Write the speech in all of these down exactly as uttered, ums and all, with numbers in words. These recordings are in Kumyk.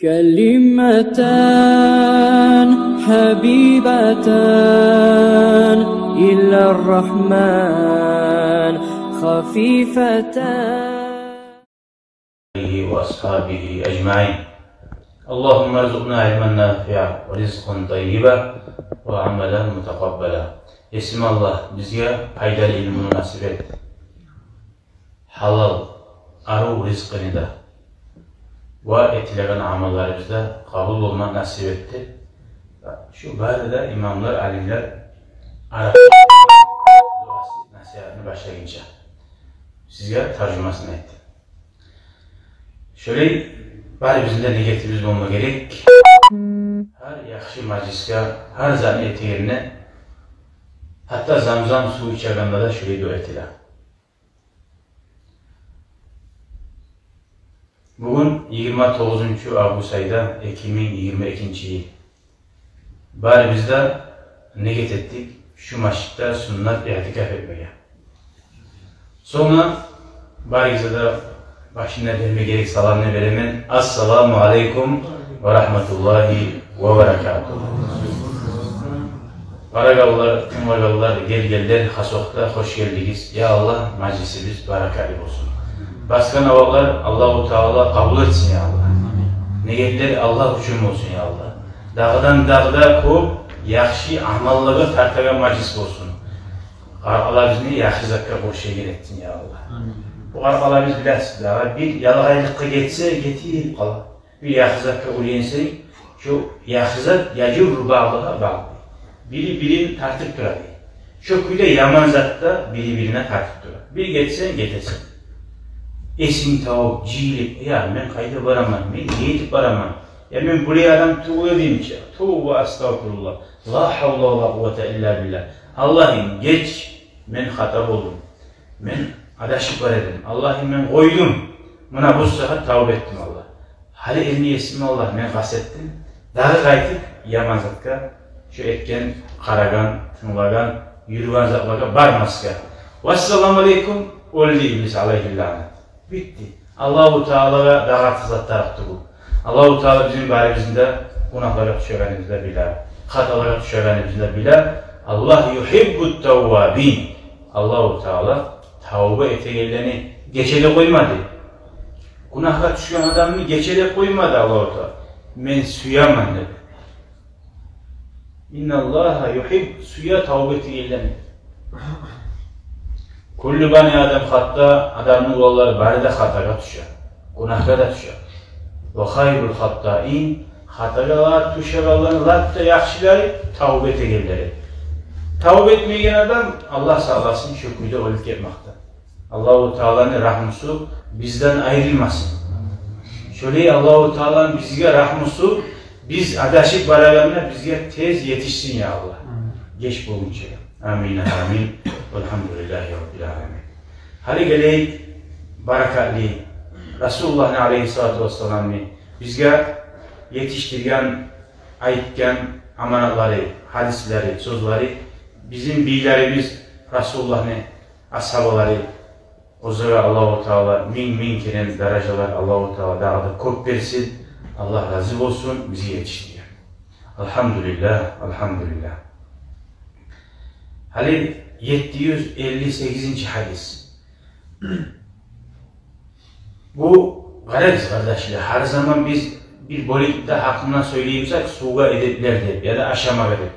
كلمتان حبيبتان إلى الرحمن خفيفتان. آله وأصحابه أجمعين. اللهم ارزقنا علما نافعا ورزقا طيبا وعملا متقبلا. Есим Аллагь, бизге пайдалы илмуну насип эт. Гьалал, арив ризкъыны да ва этилеген амалларыбызны да къабул болма насип эт деп, шу бары да имамлар, алимлер арасында дуасы, насигьатны башлагъынча сизге таржумасын айтды. Шолай барыбызны да ниетибиз болма герек. Гьар яхшы мажлисге, гьар затны этегенде, гьатта замзам сув ичегенде де шолай дуа этиле. Бугюн йигирма тогъузунчу август айда, эки минг йигирма экинчи йыл. Барыбыз да ниет этдик шу межитде суннат иътикаф этмеге. Сонг барыгъызгъа да башында берме герек саламны беремен. Ассаламу алейкум ва рагьматуллагьи ва баракатугь. Къарагъанлар, тынглагъанлар, гелгенлер, хасокъда хош гелдигиз. Я Аллагь, мажлисибиз баракатлы болсун. Басгъан аватлар Аллагьу Таала къабул этсин, я Аллагь. Ниетлер Аллагь учун болсун, я Аллагь. Дагъыдан дагъы да кёп яхшы амаллагъа тартагъан мажлис болсун. Къаркъараларыбызны яхшы затгъа къошайгъан этсин, я Аллагь. Амин. Бу къаркъараларыбыз, билесиз, дагъы бир ялагъайлыкъгъа гетсе, гетип къала. Бир яхшы затгъа уьйренсенг, шу яхшы зат яжурру баъдагьу баъдан. Бири-бирин тартып тура дей. Шу кюйде яман зат да бири-бирине тартып тура. Бир гетсенг, гетесен. Эсинг тавуп, жыйылып, я, мен къайда бараман, мен не этип бараман? Я мен булай адам тюгюл эдим чи. Тувба, астагъфируллагь. Ла гьавла ва ла къуввата илла биллагь. Аллагьым, геч, мен хата болдум. Мен адашып бара эдим. Аллагьым, мен къойдум. Муна бу сагьат тавба этдим, Аллагь. Гьали энни, Есим Аллагь, мен къаст этдим. Дагъы къайтып яман затгъа, шу этген, къарагъан, тынглагъан, юрюген затлагъа бармасгъа. Вассаламу алейкум, оьлдю иблис алайгьи лаънат. Битди. Аллагьу Таалагъа дагъы артыкъ зат тарыкъ тюгюл. Аллагьу Таала бизин барыбызны да гюнагьлагъа тюшегенибизни де биле, хаталагъа тюшегенибизни де биле. Аллагь югьиббут таввабин. Аллагьу Таала тавба этегенлени гече де къоймады. Гюнагьгъа тюшген адамны гече де къоймады Аллагьу Таала. Мен сюемен деди. Инналлагьа югьиббу, сюе тавба этегенлени. Куллу бани Адам хатта, адамны уланлары бары да хатагъа тюше, гюнагьгъа да тюше. Ва хайрул хаттаин, хатагъа тюшегенлени лап да яхшылары тавба этегенлери. Тавба этмеген адам, Аллагь сакъласын, шу кюйде оьлюп гетмекден. Аллагьу Тааланы рагьмусу бизден айрылмасын. Шолай Аллагьу Тааланы бизге рагьмусу, биз адашып барагъанда бизге тез етишсин, я Аллагь. Амин. Геч болгъунча. Амин, амин. Валгьамдулиллагьи раббил аламин. Гьали гелейик, баракатлы Расулуллагьны алайгьиссалату вассаламны бизге етишдирген, айтгъан аманатлары, гьадислери, сёзлери, бизин бийлерибиз, Расулуллагьны асгьабалары, оьзлеге Аллагьу Таала минг-минг керен даражалар Аллагьу Таала дагъы да кёп берсин. Аллагь рази болсун бизге етишдирген. Алгьамдулиллагь, алгьамдулиллагь. Гьали етти юз элли сегизинчи гьадис. Бу, къарагъыз, къардашлар, гьар заман биз бир бёлюкню гьакъындан сёйлейбиз, сувгъа эдеплер деп, яда ашамагъа деп.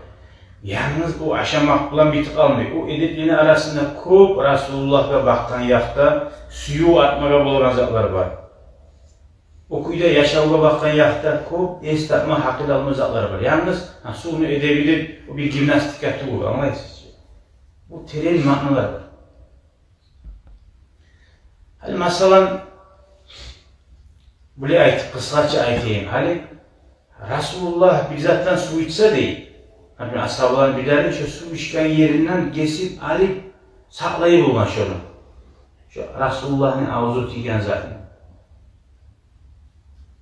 Янгыз бу ашамакъ булан битип къалмай. О эдеплени арасында кёп Расулуллагьгъа бакъгъан якъда сююв артмагъа болагъан затлар бар. О кюйде яшавгъа бакъгъан якъда кёп эс тапма, гьакъыл алма затлар бар. Янгыз, гьа, сувну эдеби деп, о бир гимнастика тюгюл, англайсыз чы. Бу терен маъналар бар. Гьали, масала, булай айтып, къысгъача айтайым. Гьали Расулуллагь бир затдан сув ичсе дей, например, асгьабаланы бирлери шо сув ичген еринден гесип алып сакълай болгъан шону. Шо Расулуллагьны авзу тийген затны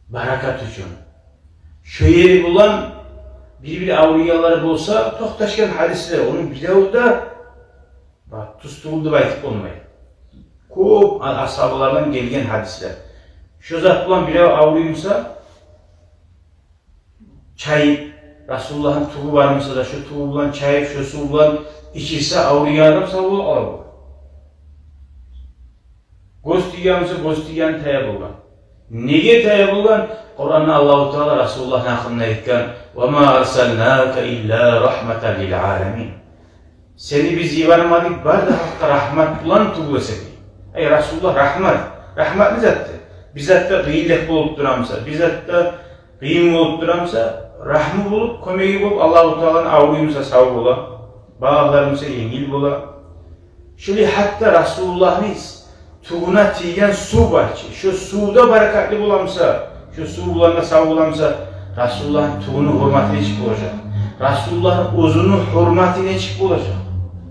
баракат учун. Шо ери булан бир-бир авруйгъанлар болса, токъташгъан гьадислер, ону бирев де, бакъ, тюз тюгюл деп айтып болмай. Кёп а-, асгьабалардан гелген гьадислер. Шо зат булан бирев авруй буса, чайып, Расулуллагьны тюгю бар буса да, шо тюгю булан чайып, шо сув булан ичирсе, авруйгъан адам сав бола къала бола. Гёз тийген буса, гёз тийгени тая болгъан. Неге тая болгъан? Къуранда Аллагьу Таала Расулуллагьны гьакъында айтгъан: «Ва ма арсалнака илла рахматан лил аламин». Сени биз йибермедик бары да халкъгъа рагьмат булан тюгюл эсе. Эй, Расулуллагь рагьмат. Рагьмат не затдыр? Бир затда къыйынлыкъ болуп тура буса, бир затда къыйын болуп тура буса, рагьму болуп, кёмеги болуп, Аллагьу Тааланы, авруй буса сав бола, балагьлар буса енгил бола. Шолай гьатта Расулуллагьны тюгюне тийген сув бар чы, шо сув да баракатлы бола буса, шо сув булан да сав бола буса, Расулуллагьны тюгюню гьюрматы нечик болажакъ? Расулуллагьны оьзюню гьюрматы нечик болажакъ?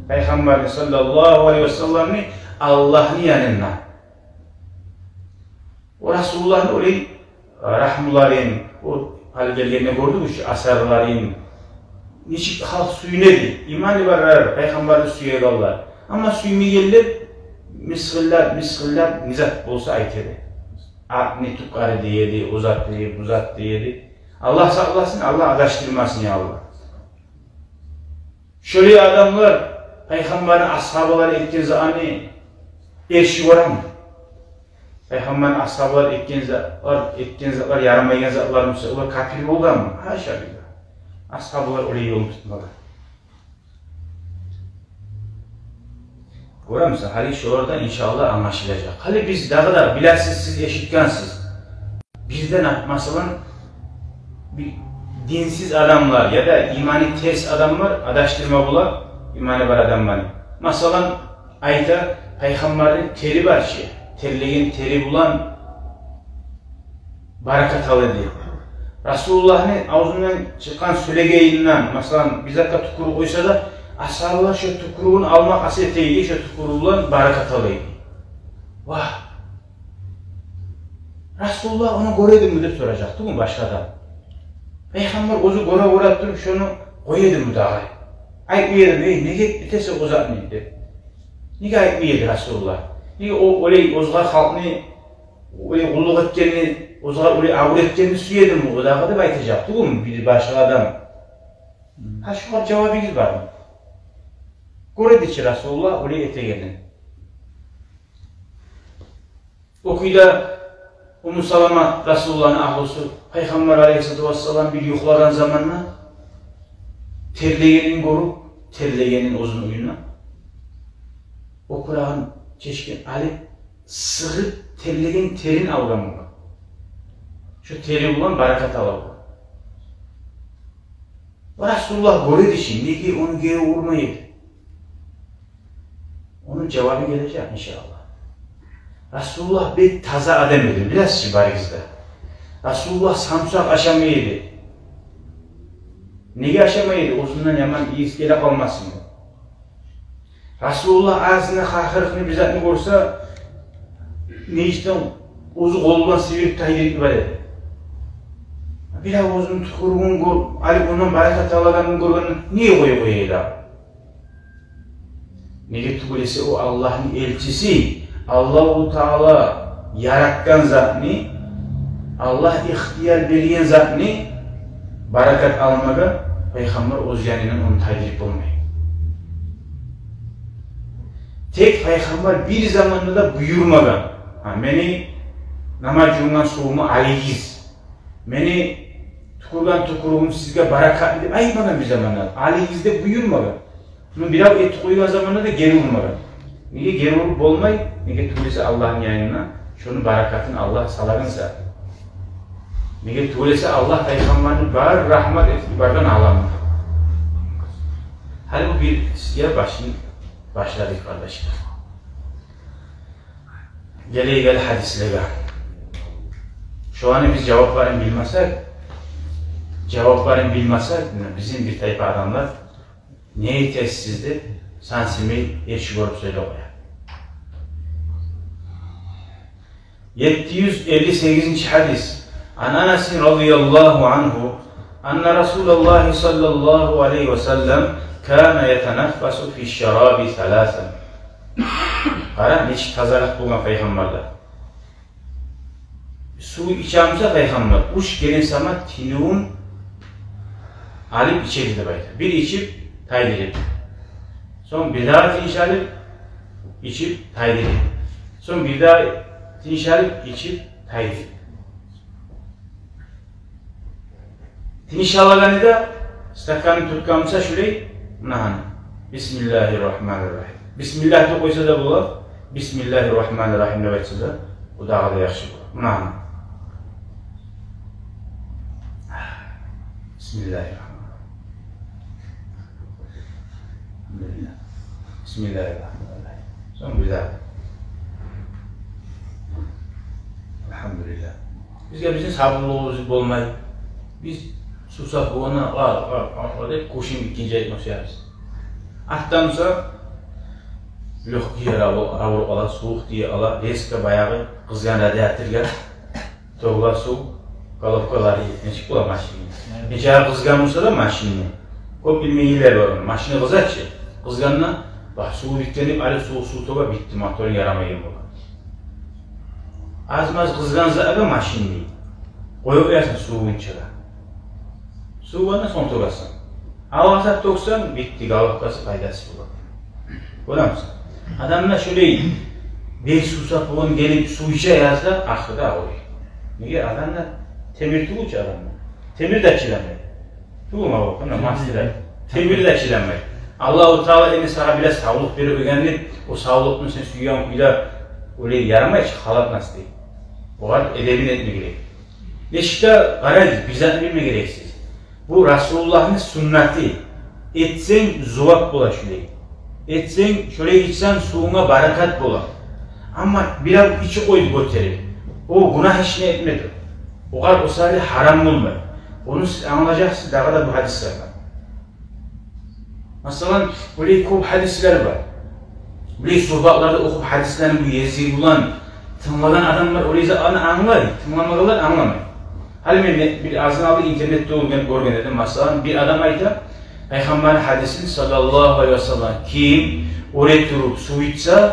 Пайхаммарны, саллаллагьу алайгьи ва салламны, Аллагьны янында. О Расулуллагьны олай рагьмуларын, о гьали гелгенде гёрдюк ушу асарларын, нечик халкъ сююнеди. Иманы барлар пайхаммарны сюегенлер. Амма сюймейгенлер мысгъыллап, мысгъыллап, не зат болса айта эди. Артны тюкери дей эди, о зат дей эди, бу зат дей эди. Аллагь сакъласын, Аллагь адашдырмасын, я Аллагь. Шолай адамлар пайхаммарны асгьабалары этген затны эрши гёреми? Пайхаммарны асгьабалары этген затлар, этген затлар ярамайгъан затлар буса, олар капир болгъанмы? Гьаша лиллагь. Асгьабалар олай ёлну тутмагъан. Гёремисен, гьали шолардан иншааллагь англашылажакъ. Гьали биз дагъы да билесиз, сиз эшитгенсиз. Бирден, масала, бир динсиз адамлар яда иманы терс адамлар адашдырма бола иманы бар адамланы. Масала, айта, пайхаммарны тери бар чы, терлеген тери булан баракат ала эди. Расулуллагьны авзундан чыкъгъан сёйлегенинден, масала, бир затгъа тюкюрюп къойса да, асгьабалар шо тюкюрюгюн алмакъ асет эди, шо тюкюрюгю булан баракат ала эди. Вагь! Расулуллагь ону гёре эдими деп соражакъ тюгюлмю башгъа адам? Пайхаммар оьзю гёре-гёре туруп, шону къоя эдими дагъы? Айтмай эдими: «Эй, неге этесен о затны?» — деп. Неге айтмай эди Расулуллагь? Неге о олай оьзге халкъны олай къуллукъ этгенни, оьзге олай абур этгенни сюе эдими о дагъы деп айтажакъ тюгюлмю бир башгъа адам? Гьа, шогъар жавабыгъыз бармы? Гёре эди чи Расулуллагь олай этегенин. О кюйде Умму Салама, Расулуллагьны агьлюсю, Пайхаммар алайгьиссалату вассалам бир юхлагъан заманда терлегенин гёрюп, терлегенин оьзюню уьюнде, опурагъын чечген алып, сыгъып, терлеген терин алгъан болгъан. Шо тери булан баракат ала болгъан. Расулуллагь гёре эди чи, неге ону гери урмай эди? Ону жавабы гележек, иншааллагь. Расулуллагь бек таза адам эди, билесиз чи барыгъыз да. Расулуллагь самсакъ ашамай эди. Неге ашамай эди? Оьзюнден яман ийис геле къалмасын деп. Расулуллагь арасында хахырыкъны, бир затны гёрсе, межитден оьзю къолу булан сибирип тайдырып йибере эди. Бирев оьзюню тюкюрюгюн гёр-, алып, ондан баракат алагъанын гёргенде, неге къоя, къоя эди? Неге тюгюл эсе, о Аллагьны элчиси, Аллагьу Таала яратгъан затны, Аллагь ихтияр берген затны баракат алмагъа Пайхаммар оьз янындан ону тайдырып болмай. Тек Пайхаммар бир заманда да буюрмагъан: «Гьа, мени намаз жувунгъан сувуму алыгъыз, мени тюкюрген тюкюрюгюм сизге баракатлы», — деп айтмагъан бир заманда. «Алыгъыз», — деп буюрмагъан. Муну бирев этип къойгъан заманда да гери урмагъан. Неге гери уруп болмай? Неге тюгюл эсе, Аллагьны янында шону баракатын Аллагь салагъан зат. Неге тюгюл эсе, Аллагь Пайхаммарны бары рагьмат этип йиберген аламы. Гьали бу бир сия башын башладыкъ, къардашлар. Гелейик гьали гьадислеге. Шоланы биз жавапларын билмесек, жавапларын билмесек, муна бизин бир тайпа адамлар, не этесиз деп, сан симей эрши гёрюп сёйлеп къоя. Етти юз элли сегизинчи гьадис. Ан Анасин радияллагьу ангьу, анна Расулаллагьи саллаллагьу алайгьи ва саллам кана ятанаффасу фиш-шараби саласан. Къара, нечик тазалыкъ болгъан Пайхаммарда. Сув иче буса Пайхаммар, уьч керен сама тинивюн алып ичеди деп айта. Бир ичип тайды деп. Сонг бирдагъы тыныш алып ичип тайды деп. Сонг бирдагъы тыныш алып ичип тайды деп. Тыныш алагъаны да стаканны тутгъан буса шулай, муна гьана. Бисмиллагьи ррагьмани ррагьим. Бисмиллагь деп къойса да бола, бисмиллагьи ррагьмани ррагьим деп айтса да, о дагъы да яхшы бола. Муна гьана. Бисмиллагьи ррагьмани ррагьим. Алгьамдулиллагь. Бисмиллагьи ррагьмани ррагьим. Сонг бирдагъы. Алгьамдулиллагь. Бизге бизин сабурлугъубуз болмай. Биз сувсап болгъанда, ва, ва, ва, ва деп, кушим экинчи айтмакъ сюебиз. Артдан буса, лёгкий яра, авруп къала, сувукъ тие къала, резко баягъы къызгъан радиаторгъа тёгюле сув, головкалары нечик бола машинни. Нече къызгъан буса да машинни. Кёп билмейгенлер бар, машинни къыза чы. Къызгъанда, бах, сув битген деп, гьали сув, сув тёге, битди, моторунг ярамайгъан бола. Аз-маз къызгъан затгъа машинни къоюп къоясан сувун чыгъа. Сув барда сонг тёгесен. Алгъасап тёксенг, битди, головкасы, пайдасы болмай. Гёремисен? Адамлар шолай бек сувсап болгъан гелип сув иче язда, ахырда авруй. Неге? Адамлар темир тюгюл чю адамлар. Темир де чыдамай. Тюгюлмю бу, муна масгьара. Темир де чыдамай. Аллагьу Таала эми сагъа бираз савлукъ берип къойгъан деп, о савлукъну сен сюйген кюйде, олай ярамай чы, халат нас дей. Огъар эдебин этме герек. Нечик де къарайбыз, бир затны билме герексиз. Бу Расулуллагьны суннаты. Этсенг, зувап бола шолай. Этсенг, шолай ичсенг, сувунга баракат бола. Амма бирев ичип къойду гётерип, о гюнагь ишни этмеди. Огъар о саялы гьарам болмай. Ону сиз англажакъсыз дагъы да бу гьадислерден. Масала, булай кёп гьадислер бар. Булай сухбатларда охуп гьадислени бу езиги булан тынглагъан адамлар олай затланы англай, тынгламагъанлар англамай. Гьали мен не, бир аз алдын интернетде гёрген, гёрген эдим. Масала, бир адам айта, Пайхаммарны гьадисин, саллаллагьу алайгьи ва саллам, ким оьре туруп сув ичсе,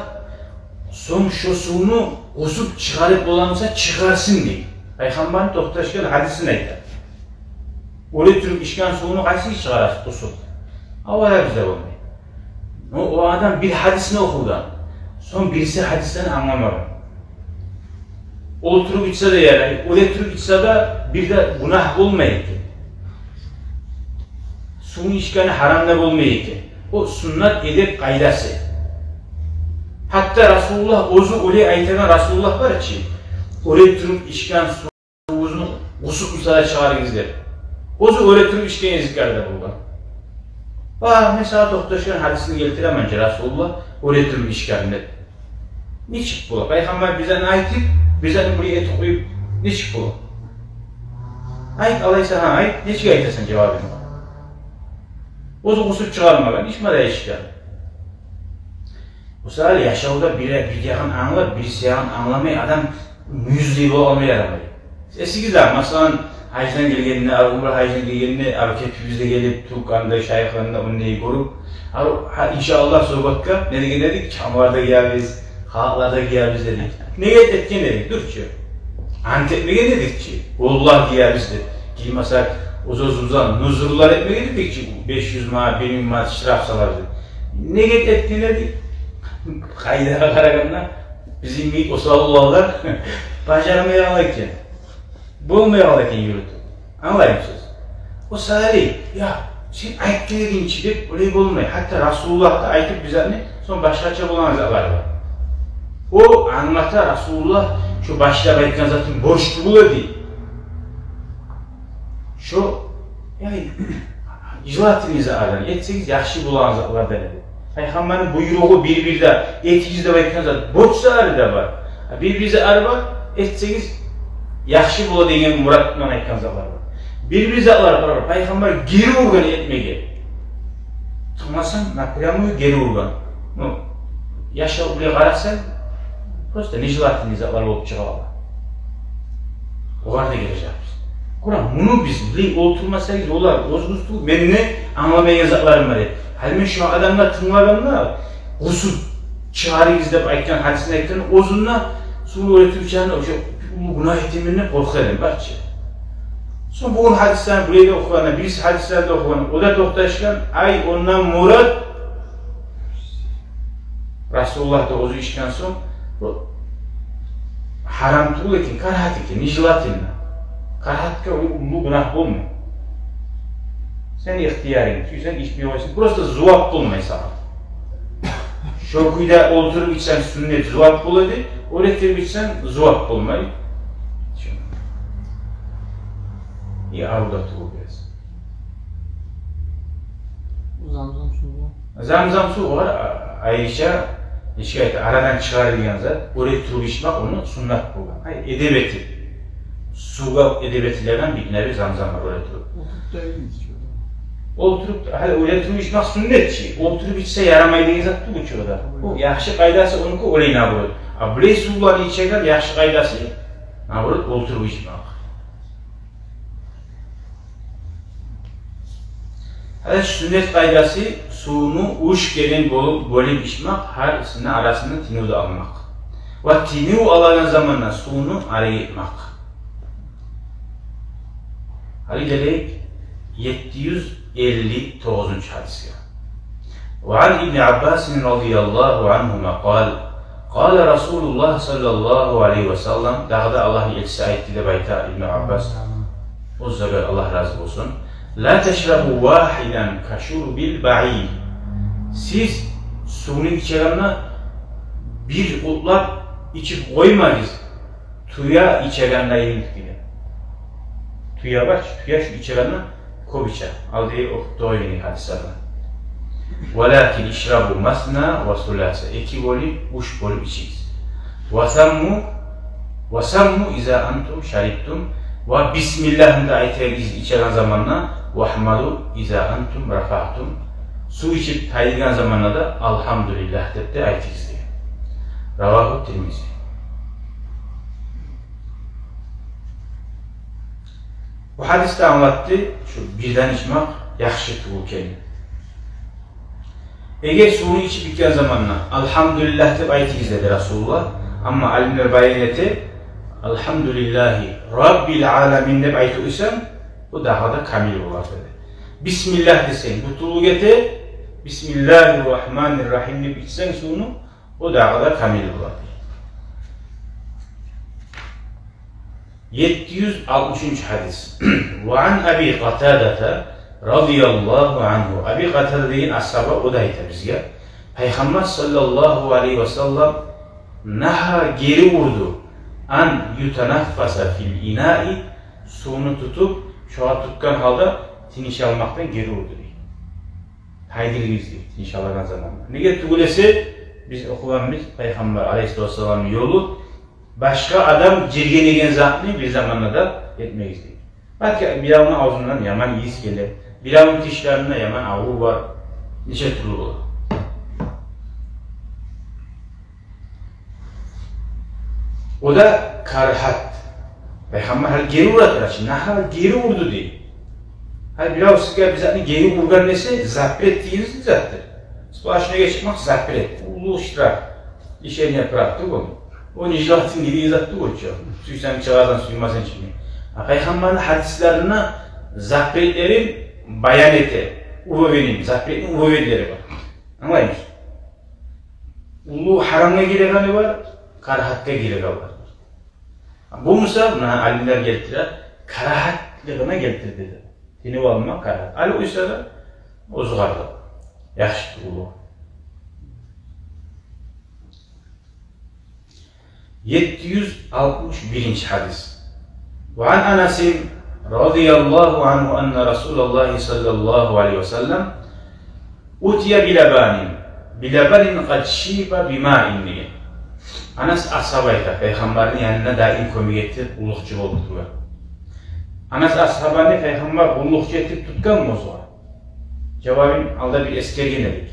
сонг шо сувну къусуп чыгъарып боламыса, чыгъарсын дей. Пайхаммарны токъташгъан гьадисин айта. Оьре туруп ичген сувну къайсы чыгъарасыз къусуп? Авара бизде болмай. Но о адам бир гьадисни охугъан, сонг бириси гьадислени англамагъан. Олтуруп ичсе де ярай, оьре туруп ичсе де бир де гюнагь болмай экен. Сувну ичгени гьарам да болмай экен. О суннат, эдеп къайдасы. Гьатта Расулуллагь оьзю олай айтагъан Расулуллагь бар чы, оьре туруп ичген сув Оьзюню къусуп буса да чыгъарыгъыз деп. Оьзю оьре туруп ичген эзиклер де болгъан. Ва мен сагъа токъташгъан гьадисни гелтиремен чи, Расулуллагь оьре туруп ичген деп. Нечик бола? Пайхаммар бизге айтып, бизге булай этип къоюп, нечик бола? Айт, алайса, гьа, айт, нечик айтасан жавабын? Оьзю къусуп чыгъармагъан, ичме де ичген. Мисал, яшавда бир, бир ягъын англап, бириси ягъын англамай, адам мюйюзлей болуп къалмай ярамай. Эсигизде, масала, гьаждан гелгенде, ар умра гьаждан гелгенде, ар кепибизде гелип, тюркманланы, шайыхланы онда гёрюп, ар, гьа, иншааллагь, согъатгъа не деген эдик? Чамалар да гиебиз, халатлар да гиебиз дедик. Неге этген эдик? Дюр чю. Ант этмеген эдик чи, валлагь, гиебиз деп. Гиймесек, оьз-оьзюбюзге нузурлар этмеген эдик чи, беш юз манат, бир минг манат штраф салар деп. Неге этген эдик? Къайдагъа къарагъанда, бизин йимик осал уланлар бажармай къала экен, болмай къала экен юрютюп. Англаймысыз? О саялы, я, сен айтгъан эдинг чи деп, олай болмай. Гьатта Расулуллагь да айтып бизге, сонг башгъача болагъан затлар бар. О англата, Расулуллагь шо башлап айтгъан затынг борч тюгюл эди. Шо, яни, желательный затлардан, этсегиз яхшы болагъан затлардан эди. Пайхаммарны буйругъу бир-бирде этигиз деп айтгъан зат борч затлары да бар. А бир-бир затлар бар, этсегиз яхшы бола деген мурат булан айтгъан затлар бар. Бир-бир затлар бар, Пайхаммар гери ургъан этмеге. Тынгласанг, напрямую гери ургъан. Ну, яшав булай къарасанг, просто нежелательный затлар болуп чыгъа ала. Огъар да гележекбиз. Къуран, муну биз билип олтурмасагъыз, олар оьзюгюз тюгюл, мени де англамайгъан затларым бар эди. Гьали мен шо адамгъа тынглагъанда, къусуп чыгъарыгъыз деп айтгъан, гьадисин айтгъан, оьзюнде сувну оьре туруп ичгенде, шо уллу гюнагь этемен деп къоркъа эдим, бар чы. Сонг бугюн гьадислени булай да охугъанда, бириси гьадислени де охугъанда, о да токъташгъан, ай, ондан мурат, Расулуллагь да оьзю ичген сонг, бу гьарам тюгюл экен, карагьат экен, нежелательно. Карагьатгъа уллу гюнагь болмай. Сени ихтиярынг, сюйсенг ичмей къоярсан, просто зувап болмай сагъа. Шо кюйде олтуруп ичсенг сюннет, зувап бола эди, оьре туруп ичсенг зувап болмай. И арив да тюгюл бираз. Бу замзам сувгъа. Замзам сувгъа, а, айрыча, нечик айта, арадан чыгъарылгъан зат, оьре туруп ичмек ону суннат болгъан. Ай, эдеп этип. Сувгъа эдеп этилеген бир гюне бир замзам бар, оьре туруп. Олтуруп да иймиз чы. Олтуруп, гьали оьре туруп ичмек суннет чи. Олтуруп ичсе ярамай деген зат тюгюл чы о да. О яхшы къайдасы онуки олай, наоборот. А булай сувланы ичеген яхшы къайдасы, наоборот, олтуруп ичмек. Гьали суннет къайдасы: сувну уьч керен бёлюп, бёлюп ичмек, гьар исини арасында тынывну алмакъ. Ва тыныв алагъан заманда сувну арек этмек. Гьали гелейик етти юз элли тогъузунчу гьадисге. وعن ابن عباس رضي الله عنهما قال: قال رسول الله صلى الله عليه وسلم, дагъы да Аллагьны элчиси айтды деп айта Ибну Аббас. Оьзлеге Аллагь рази болсун. لا تشربوا واحدا كشرب البعير. Сиз сувну ичегенде бир къутлап ичип къоймагъыз, тюе ичегенде йимик деген. Тюе бар чы, тюе шу ичегенде кёп иче. Алдагъы охуп турагъан гьадислерде. ولكن اشربوا مثنى وثلاث. Эки бёлюп, уьч бёлюп ичигиз. وسموا، وسموا إذا أنتم شربتم. Ва бисмиллагьны да айтыгъыз ичеген заманда. واحمدوا إذا أنتم رفعتم. Сув ичип тайдыргъан заманда да алгьамдулиллагь деп де айтыгъыз деген. رواه الترمذي. Бу гьадисде англатды, шу бирден ичмек яхшы тюгюл экенни. Эгер сувну ичип битген заманда алгьамдулиллагь деп айтыгъыз деди Расулуллагь, амма алимлер баян эте, الحمد لله رب العالمين деп айтып къойсанг, бу дагъы да камил болар деди. Бисмиллагь десенг, бу тюгюл эте, بسم الله الرحمن الرحيم деп ичсенг сувну, о дагъы да камил болар. Етти юз алтмышынчы гьадис. وعن أبي قتادة رضي الله عنه. Аби Къатада деген асгьаба, о да айта бизге: Пайхаммар саллаллагьу алайгьи ва саллам نهى, гери урду, أن يتنفس في الإناء, сувну тутуп, шогъар тутгъан гьалда тыныш алмакъдан гери урду дей. Тайдырыгъыз дей, тыныш алагъан заманда. Неге тюгюл эсе, биз охугъанбыз Пайхаммар алайгьиссалату вассаламны ёлу: башгъа адам жиргенеген затны бир заманда да этмегиз дей. Балики, биревню авзундан яман ийис геле, биревню тишлеринде яман аврув бар, нече тюрлю бола. О да карагьат. Пайхаммар гьали гери ура тура чы, нагьа гери урду дей. Гьали бирев сизге бир затны гери ургъан десе, запрет деген затдыр. Сплошной гечмек запрет, уллу штраф. Лишение прав тюгюл. О нежелательный деген зат тюгюл чю. Сюйсенг чыгъарсан, сюймесенг чыкъма. А Пайхаммарны гьадислеринде запретлерин баян эте. Уровенин, запретни уровеньлери бар. Англаймысыз? Уллу гьарамгъа гирегени бар, карагьатгъа гирегени бар. Бу мисал, муна алимлер гелтире, карагьатлыгъына гелтирди деп. Тынып алма карагьат. Гьали уйса да, оьзю къарда яхшы тюгюл. Етти юз алтмыш биринчи гьадис. وعن أنس رضي الله عنه أن رسول الله صلى الله عليه وسلم أتي بلبان، بلبن قد شيب بماء деген. Анас асгьаба айта, Пайхаммарны янына даим кёмек этип, къуллукъчу болуп тургъан. Анас асгьабаны Пайхаммар къуллукъчу этип тутгъанмы оьзюне? Жавабын алда бир эсгерген эдик.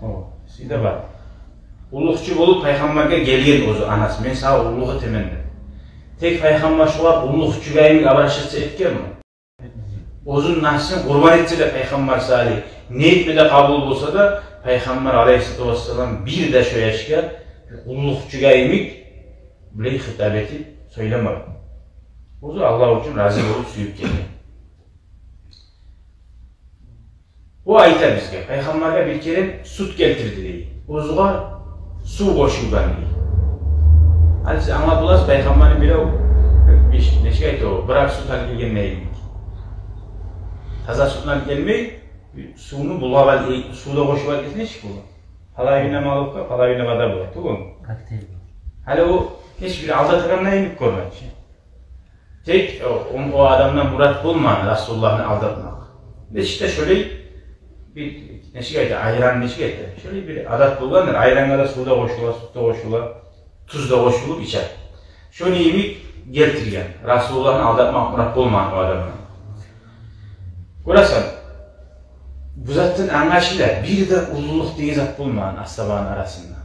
О, сизде бар. Къуллукъчу болуп Пайхаммаргъа гелген оьзю Анас: «Мен сагъа къуллукъ этемен», — деп. Тек Пайхаммар шогъар къуллукъчугъа йимик обращаться этгенми? Оьзюню напсын къурбан этсе де Пайхаммар саялы, не этме де къабул болса да, Пайхаммар алайгьиссалату вассалам бир де шо яшгъа къуллукъчугъа йимик булай хитап этип сёйлемеген. Оьзю Аллагь учун рази болуп, сююп гелген. О айта бизге, пайхаммаргъа бир керен сют гелтирди дей. Оьзюне сув къошулгъан дей. Гьали сиз англап боласыз, пайхаммарны бирев, бир, нечик айта о, бир ак сют алып гелген йимик. Таза сют алып гелмей, сувну булгъап алып, сув да къошуп алып гелсе, нечик бола? Половина молоко, половина вода бола, тюгюлмю? Коктейль. Гьали о нечик бир алдатагъан йимик гёрюне чи. Тек о, о, о адамдан мурат болмагъан Расулуллагьны алдатмакъ. Нечик де шолай бир, нечик айта, айран нечик айта, шолай бир адат болгъандыр. Айрангъа да сув да къошула, сют да къошула, туз да къошулуп иче. Шону йимик гелтирген. Расулуллагьны алдатмакъ мурат болмагъан о адамдан. Гёресен, бу затдан англашыла, бир де уллулукъ деген зат болмагъан асгьабаны арасында.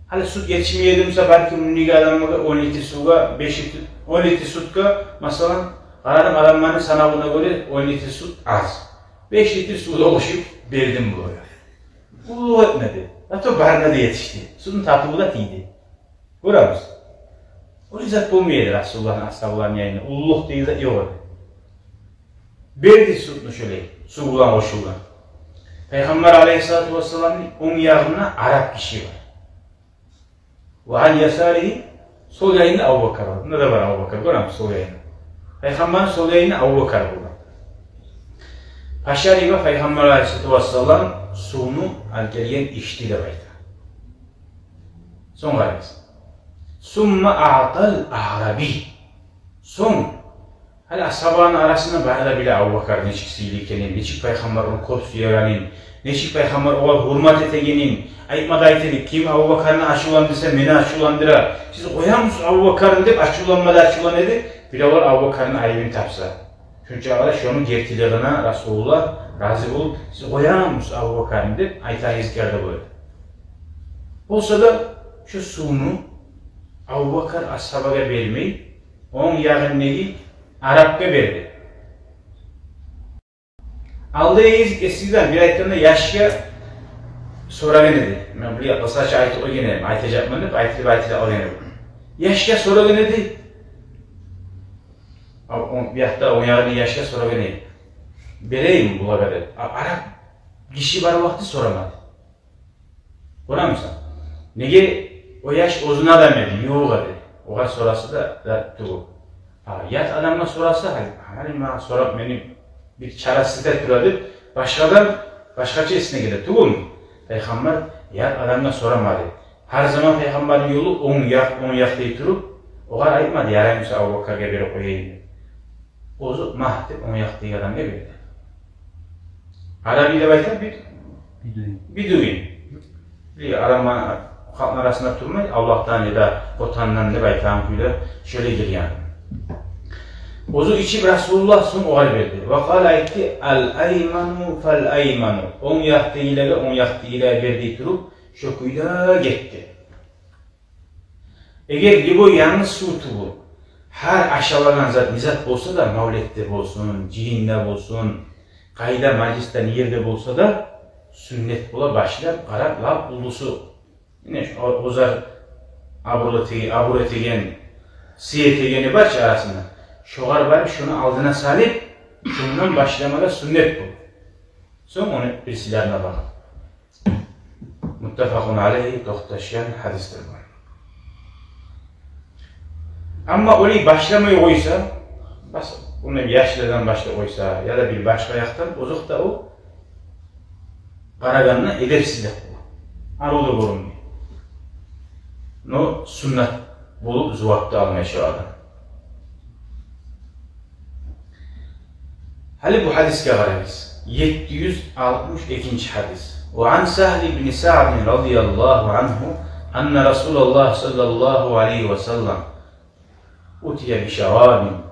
Гьали сют етишмей эди буса, балки, мундагъы адамгъа он литр сувгъа, беш литр, он литр сютге, масала, къарадым, адамланы санавуна гёре он литр сют аз. Беш литр сув да къошуп бердим булагъа. Уллулукъ этмеди. Зато барына да етишди. Сютню татыву да тийди. Гёребиз. Олай зат болмай эди Расулуллагьны асгьабаларыны янында. Уллулукъ деген зат ёкъ эди. Берди сютню шолай, сув булан къошулгъан. Пайхаммар алайгьиссалату вассаламны онг ягъында араб гиши бар. Ва ан ясаригьи, сол янында Абубакар бар. Мунда да бар Абубакар, гёребиз, сол янында. Пайхаммарны сол янында Абубакар болгъан. Фашариба, пайхаммар алайгьиссалату вассалам сувну алып гелген, ичди деп айта. Сонг къарайбыз. Сумма аътал аъраби. Сонг, гьали асгьабаны арасында бары да биле Абубакар нечик сыйлы экенин, нечик пайхаммарны кёп сюегенин, нечик пайхаммар огъар гьюрмет этегенин. Айтма да айта эди, ким Абубакарны ачувландырса, мени ачувландыра. Сиз къоямысыз Абубакарны деп ачувланма да ачувлана эди. Биревлер Абубакарны айыбын тапса. Шунча къадар шону гертилигине Расулуллагь рази болуп, сиз къоямысыз Абубакарны деп айтагъан гезиклер де бола эди. Болса да, шо сувну Абубакар асгьабагъа бермей, онг ягъындагъы арабгъа берди. Алда эсигиз, эсигизден бир айтгъанда, яшгъа сорагъан эди. Мен булай къысгъача айтып къойгъан эдим, айтажакъман деп, айтылып, айтылып къалгъан эди. Яшгъа сорагъан эди. А, о, бу якъда, о ягъында яшгъа сорагъан эди. Берейим булагъа деп. А, араб гиши бар вакъти сорамады. Гёремисен? Неге? О яш оьзюню адамы эди, ювугъу эди. Огъар сораса да, да тюгюл. А ят адамгъа сораса, гьали, гьали магъа сорап, мени бир чарасыз этип тура деп, башгъадан, башгъача эсине геле, тюгюлмю? Пайхаммар ят адамгъа сорамады. Гьар заман пайхаммарны ёлу онг якъ, онг якъ дей туруп, огъар айтмады, яраймы буса Абубакаргъа берип къояйым деп. Оьзю магь деп онг якъдагъы адамгъа берди. Араби деп айта бир бедуин. Бедуин. Бир адам халкъны арасында турмай, авлакъдан яда къотандан деп айтагъан кюйде шолай гелген. Оьзю ичип, Расулуллагь сонг огъар берди. Ва къала, айтды: «Ал-айману фал-айману». Онг якъдагъылагъа, онг якъдагъылагъа бер дей туруп, шо кюйде гетди. Эгер любой янгыз сув тюгюл, гьар ашалагъан зат, не зат болса да, мавлетде болсун, жыйында болсун, къайда, мажлисде, не ерде болса да, сюннет бола башлап къарап, лап уллусу. Муна шо оьзлер абур этеген, абур этеген, сый этегени бар чы арасында. Шогъар барып, шону алдына салып, шондан башламагъа сюннет бола. Сонг ону бирисилерине багъып. Муттафакъун алейгьи, токъташгъан гьадисдир бу. Амма олай башламай къойса, бас, ону яшладан башлап къойса, яда бир башгъа якъдан, озокъда, о къарагъанда эдепсизлик бола. Арив де гёрюнмей. Но сюннет болуп зувап да алмай шо адам. Гьали бу гьадисге къарайбыз. Етти юз алтмыш экинчи гьадис. Ва ан Сагьл ибн Саъд радияллагьу ангьу анна Расулаллагь саллаллагьу алайгьи ва саллам утия би шарабин.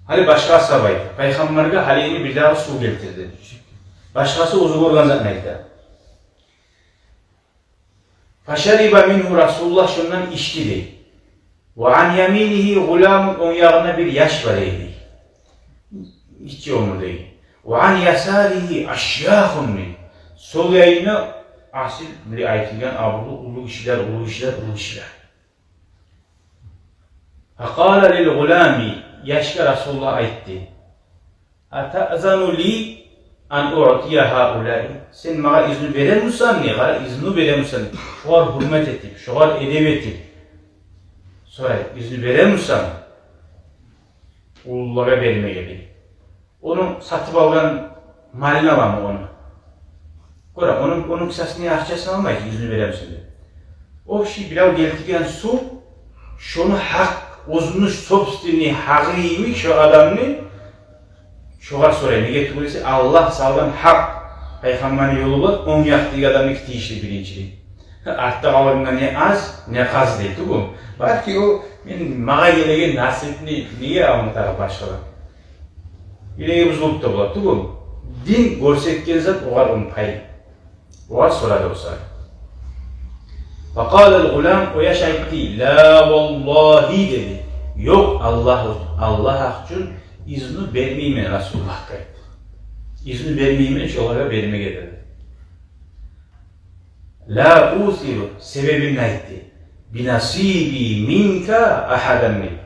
Гьали башгъа асгьаба айта, пайхаммаргъа гьалини бирдагъы сув гелтирди. Башгъасы оьзю гёрген затны айта. Фашариба мингьу, Расулуллагь шондан ичди дей. Ва ан яминигьи гъуламун, онг ягъында бир яш бар эди. Гиччи оьмюрдеги. Ва ан ясаригьи ашйахун мин. Сол янында асил, булай айтылгъан, абурлу уллу гишилер, уллу гишилер, уллу гишилер. Факъала лил гъулами, Яшгъа Расулуллагь айтды: «Атаъзану ли ан уътия гьаулаи?» Сен магъа изну беремисен, не, къара, изну беремисен, шогъар гьюрмет этип, шогъар эдеп этип сорай, изну беремисен уллулагъа бермеге, дей. Ону сатып алгъан малын аламы ону? Гёре, ону, ону кисасыны акъчасын алмай, изну беремисен деп. Общий бирев гелтирген сув, шону гьакъ, оьзюню собственный гьакъы йимик шо адамны, шогъар сорай. Неге тюгюл эсе, Аллагь салгъан гьакъ, пайхаммарны ёлу бар, онг якъдагъы адамныки тийишли биринчилей. Артда къалгъангъа не аз, не къаз дей тюгюл. Балики, о, мен, магъа гелеген насипни неге алматагъа башгъалар? Юреги бузулуп да бола тюгюл. Дин гёрсетген зат огъар ону пай. Огъар сорады о сагьат. Факъала ал-гъулам, о яш айтды: «Ла валлагьи», — деди. «Ёкъ, Аллагь, Аллагь гьакъ учун изну бермеймен Расулуллагьгъа. Изну бермеймен шолагъа бермеге», — деди. «Ла усиру», себебин айтды. «Би насиби минка ахадан», — деди.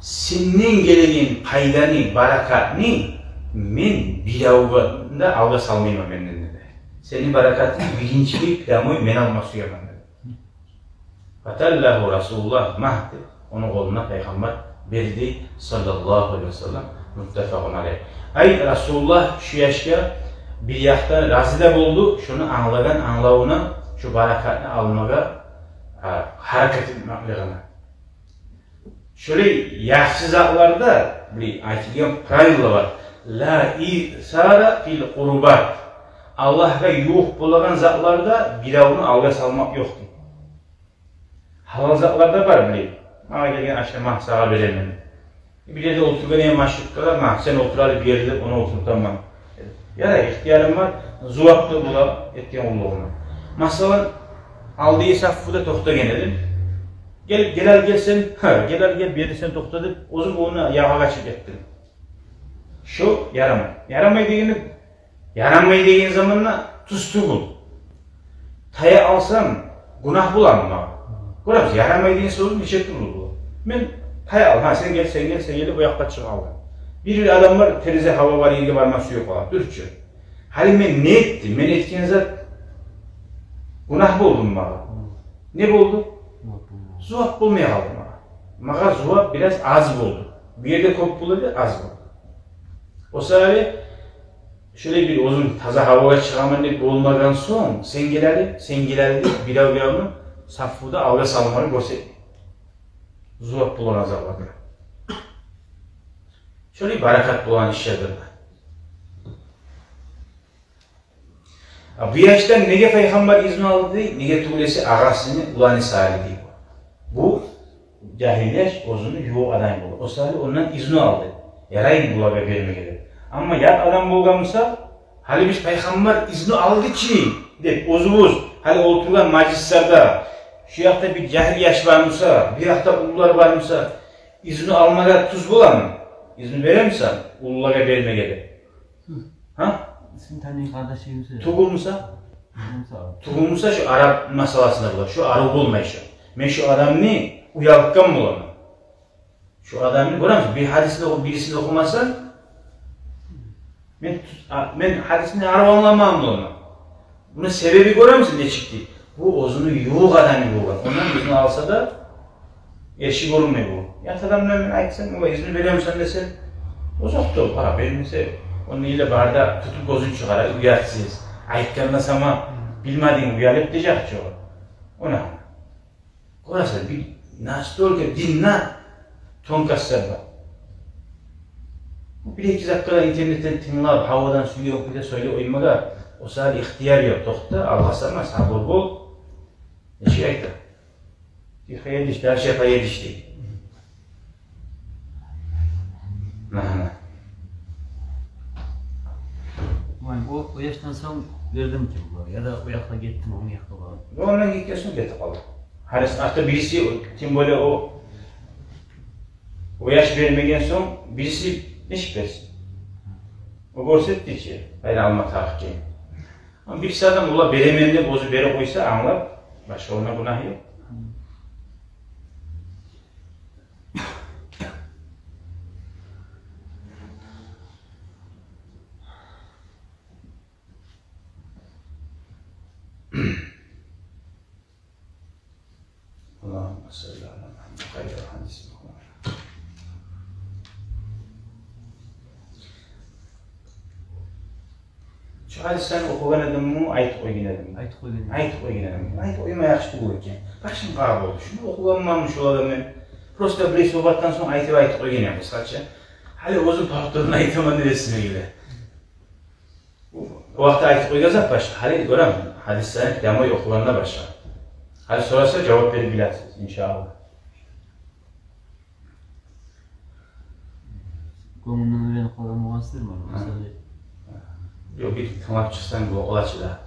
«Сенден гелеген пайданы, баракатны мен биревню де алгъа салмайман менден», — деди. «Сени баракатынгны биринчилей, прямой мен алма сюемен», — деди. Фаталлагьу Расулуллагь магьа деп, ону къолуна пайхаммар берди, саллаллагьу алайгьи ва саллам. Муттафакъун алайгь. Ай, Расулуллагь шу яшгъа бир якъдан рази де болду, шону англагъан англавуна, шу баракатны алмагъа, а, гьаракат этмеклигине. Шолай яхшы затларда, биле, айтылгъан правила бар. Ла исара фил къурубат. Аллагьгъа ювукъ болагъан затларда биревню алгъа салмакъ ёкъ дей. Гьалал затлар да бар, биле. Магъа гелген ашны магъа сагъа беремен. Бир ерде олтургъан эдим, маршруткада, магъа, сен олтур гьали бир ерде деп, ону олтуртаман. Ярай, ихтиярым бар, зувап да бола этген къуллугъума. Масала, алдагъы саффуда токътагъан эдим. Гел, гел гьали, гел сен, гьа, гел гьали, гел, бир ерде сен токъта деп, оьзюм ону ягъа къачып гетдим. Шо ярамай. Ярамай дегенде, ярамай деген заманда тюз тюгюл. Тая алсам, гюнагь боламы магъа? Гёребиз, ярамай деген сёз нече тюрлю бола. Мен тая ал, гьа, сен гел, сен гел, сен гел деп, о якъгъа чыгъып алгъан. Бир-бир адам бар, терезе гьава бар ерге барма сюе къала, дюрчю. Гьали мен не этдим? Мен этген зат гюнагь болдуму магъа? Не болду? Зувап болмай къалды магъа. Магъа зувап бираз аз болду. Бу ерде кёп бола эди, аз болду. О саялы шолай бир оьзюм таза гьавагъа чыгъаман деп болмагъан сонг, сен гел гьали, сен гел гьали деп, бирев-биревню саффуда алгъа салмагъа гёрсет. Зувап болагъан затларда. Шолай баракат болагъан ишлерден. А бу яшдан неге пайхаммар изну алды? Неге тюгюл эсе, агъасыны уланы саялы дей. Бу жагьил яш оьзюню ювукъ адамы бола. О саялы ондан изну алды. Ярай булагъа бермеге деп. Амма ят адам болгъан буса, гьали биз пайхаммар изну алды чы деп, оьзюбюз гьали олтургъан мажлислерде, шу якъда бир жагьил яш бар буса, бир якъда уллулар бар буса, изну алмагъа тюз боламы? Изну беремисен уллулагъа бермеге деп? Гьа? Сен таныйгъан къардашларынг буса. Тюгюл буса? Тюгюл буса. Тюгюл буса, шу арап масъаласында бола. Шу арив болмай шу. Мен шу адамны уялтгъан боламан. Шу адамны, гёремисиз, бир гьадисни оху-, бирисин охумаса, мен ту-, а, мен гьадисни арив англамагъан боламан. Муну себеби, гёремисиз, нечикди? Бу оьзюню ювукъ адамы болгъан. Ондан изну алса да, эрши гёрюнмей бу. Ят адамгъа мен айтсам, ола, изну беремисен десем, озокъда, къара, бермесе, ону иле бары да тутуп гёзюн чыгъара, уятсыз. Айтгъанда сама, билмединг, уялып дежек чи о. Она. Гёресен, бир настолько динде тонкостьлар бар. Бу бир-эки затгъа да интернетден тынглап, гьавадан сюйген кюйде сёйлеп къоймагъа, о саялы ихтияр ёкъ. Токъта, алгъасама, сабур бол. Нечик айта? Тихо едешь, дальше поедешь дей. Магьна. О, о яшдан сонг бердим ки булагъа, яда о якъгъа гетдим, о якъгъа бардым. Ондан гетген сонг гетип къалды. Гьали артда бириси, тем более о, о яш бермеген сонг, бириси нечик берсин? О гёрсетди чи, къайда алма тарыкъ экен. Амма бириси адам, ола, беремен деп оьзю бере къойса, англап, башгъа онда гюнагь ёкъ. Шу гьадислени охугъан эдимми, айтып къойгъан эдимми? Айтып къойгъан эдим. Айтып къойгъан эдим. Айтып къойма яхшы тюгюл экен. Башым къара болду. Шуну охугъанманмы шуланы мен? Просто бир сугьбатдан сонг айтып, айтып къойгъан эдим къысгъача. Гьали оьзюм повторно айтаман деп эсиме геле. О вакъти айтып къойгъан зат башгъа. Гьали гёрем, гьадислени прямой охугъанда башгъа. Гьали сораса, жавап берип билесиз, иншааллагь. Гёнгюлден уьйренип къалгъан болгъансыздыр, муна, масала. Ёкъ, бир тынглап чыкъсанг бола чы да.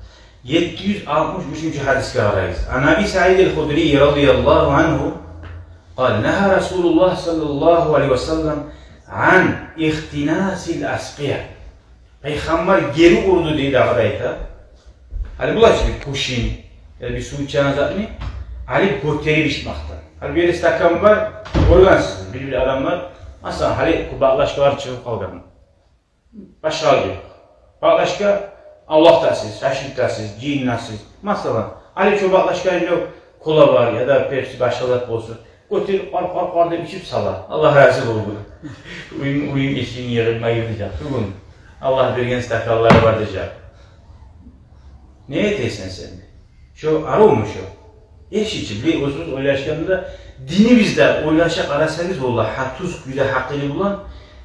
Етти юз алтмыш уьчюнчю гьадисге къарайбыз. Ан Аби Саид аль-Худри радияллагьу ангьу къала: нагьа Расулуллагь саллаллагьу алайгьи ва саллам ан ихтинасил аскъия. Пайхаммар гери урду дей, дагъы да айта. Гьали булай чы бир кувшин, яда бир сув ичеген затны алып гётерип ичмекден. Гьали бир ерде стакан бар, гёргенсиз, бир-бир адамлар, масала, гьали бу баклажкалар чыгъып къалгъан. Башгъа ёкъ. Баклажка авлакъдасыз, шашлыкдасыз, жыйындасыз. Масала, гьали шу баклажканы, кола бар, яда пепси, башгъа зат болсун. Гётерип, къар-къар-къар деп ичип сала. Аллагь рази болсун. Уьюм, уьюм эшигин йыгъып ма гирдежек. Тюгюл. Аллагь берген стаканлары бар дежек. Не этесен сен? Шу арувму шу? Эрши чи, бир оьзюбюз ойлашгъанда, динибизде ойлаша къарасагъыз, валлагь, гьа, тюз кюйде гьакъылы булан,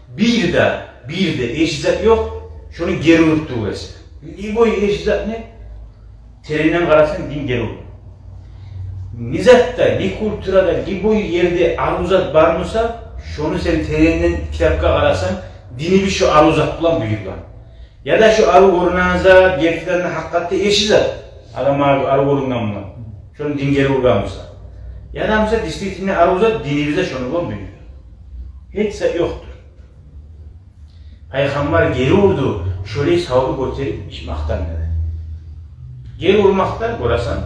бир де, бир де эрши зат ёкъ, шуну гери урду десе. Любой эрши затны теренден къарасанг, дин гери урду. Не затда, не культурада, любой ерде арув зат бар буса, шуну сен теренден, китапгъа къарасанг, динибиз шу арув зат булан буюргъан. Яда шу арув гёрюнеген зат гертиден де, гьакъыкъатда эрши зат. Адамгъа арув гёрюнген булан шуну дин гери ургъан буса. Яда буса действительно арув зат, динибизде шуну булан буюргъан. Гьеч зат ёкъдур. Пайхаммар гери урду, шолай савну гётерип ичмекден деди. Гери урмакъдан гёресен.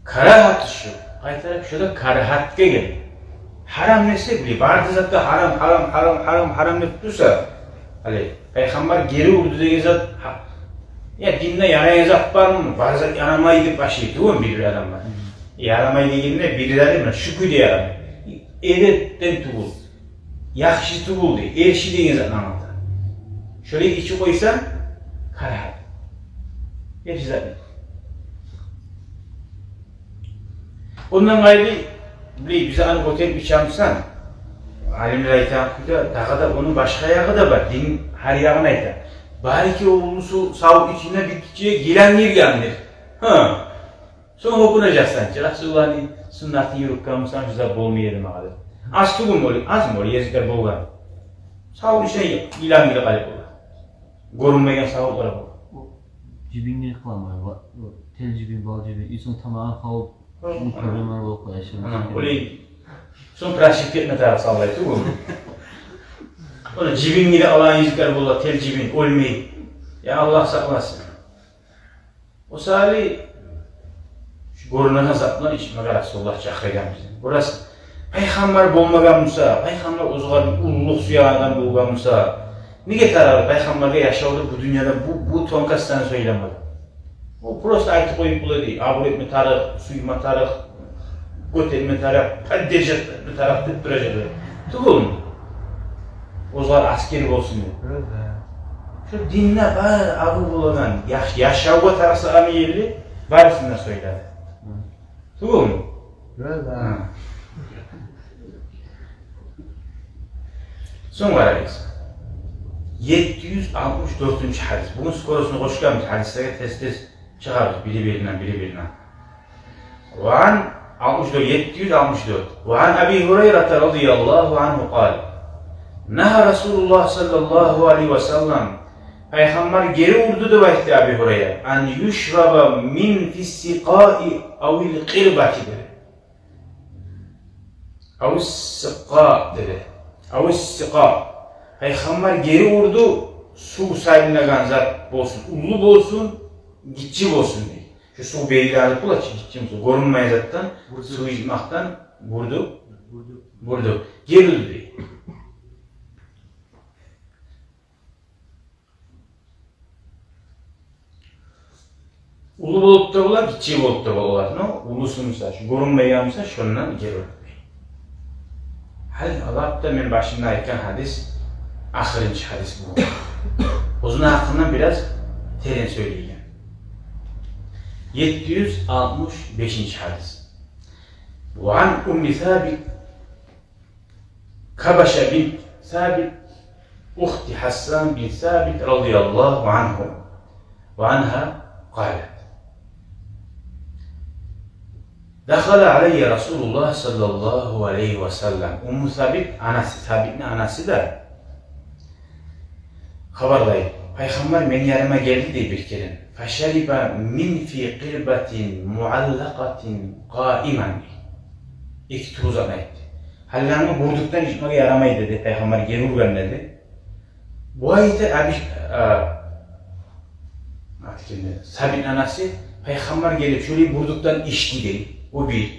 Карагьаты шу. Къайтарып шу да карагьатгъа геле. Гьарам нерсе, биле, бары да затда гьарам, гьарам, гьарам, гьарам, гьарам деп турса, гьали пайхаммар гери урду деген зат, гьа, я динде ярайгъан зат бармы? Бар зат ярамай деп башлай тюгюл бир-бир адамлар. Ярамай дегенде, бир зат эме, шу кюйде ярамай. Эдепден тюгюл, яхшы тюгюл дей, эрши деген затны англата. Шолай ичип къойсанг, карагьат. Эрши зат. Ондан къайры, биле, биз аны гётерип ичемисен, алимлер айтагъан кюйде, дагъы да ону башгъа ягъы да бар. Дин гьар ягъын айта. Балики, о уллу сув, савут ичинде бир гиччи йылан гиргендир. Гьа. Сонг гьёкюнежексен чи, Расулуллагьны суннатын юрютгенмисен, шу зат болмай эди магъа деп. Аз тюгюлмю ол, азмы ол гезиклер болгъан? Савут ичине йылан гирип къалып бола. Гёрюнмейген савутлар бола. Жибинге къыламай, ва-, ва-, тел жибин, бал жибин, инсан тамагъын къабып, проблемалар болуп къоя. Ана, олай. Сонг прашып гетме тарыкъ саллай тюгюлмю? Ону жибин гирип алагъан гезиклер бола, тел жибин, оьлмей. Я Аллагь сакъласын. О саялы шу гёрюнеген зат булан ичмеге Расулуллагь чакъыргъан бизин. Гёресен, пайхаммар болмагъан буса, пайхаммар оьзюне уллулукъ сюеген адам болгъан буса, неге тарыкъ пайхаммаргъа яшавда бу дюньяда бу, бу тонкостьланы сёйлемеге? О просто айтып къоюп бола дей, абур этме тарыкъ, сюйме тарыкъ, гётерме тарыкъ, поддержать этме тарыкъ деп туражакъ. Тюгюлмю? Оьзлер аскер болсун деп. Шу динде бар абур болагъан, яш-, яшавгъа тарыкъ салагъан ерли барысын да сёйледи. Тюгюлмю? Сонг къарайбыз. Етти юз алтмыш дёртюнчю гьадис. Бугюн скоростну къошгъанбыз, гьадислеге тез-тез чыгъабыз, бири-биринден, бири-биринден. Ва ан, алтмыш дёрт, етти юз алтмыш дёрт. Ва ан Аби Гьурайрата радияллагьу ангьу къала: нагьа Расулуллагь саллаллагьу алайгьи ва саллам, пайхаммар гери урду деп айтды Аби Гьурайра, ан юшраба мин фиссикъаи авил къирбати деди. Ависсикъа деди. Ависсикъа. Пайхаммар гери урду, сув салынагъан зат болсун, уллу болсун, гиччи болсун дей. Шу сув берилип бола чы, гиччи болсун, гёрюнмейген затдан, сув ичмекден бурдукъ, бурдукъ, гери урду дей. Уллу болуп да бола, гиччи болуп да бола. Но уллусу буса, шу гёрюнмейген буса, шондан гери урду дей. Гьали алып да мен башында айтгъан гьадис, Ахырынчы гьадис бу. Оьзюню гьакъындан бираз терен сёйлейген. Етти юз алтмыш бешинчи гьадис. Ва ан Умми Сабит, Кабаша бинт Сабит, ухти Хассан бин Сабит, радияллагьу ангьу ва ангьа, къалат: дахала алайя Расулуллагь саллаллагьу алайгьи ва саллам. Умму Сабит анасы, Сабитни анасы да. Хабарлай: Пайхаммар мени яныма гелди дей бир керен. Фашариба мин фи къирбатин муаллакъатин къаиман. Эки тюрлю затны айтды. Гьаллангы бурдукдан ичмеге ярамай деди, Пайхаммар гери ургъан деди. Бу айта, аби, а, Сабитни анасы, Пайхаммар гелип шолай бурдукдан ичди дей, о бир.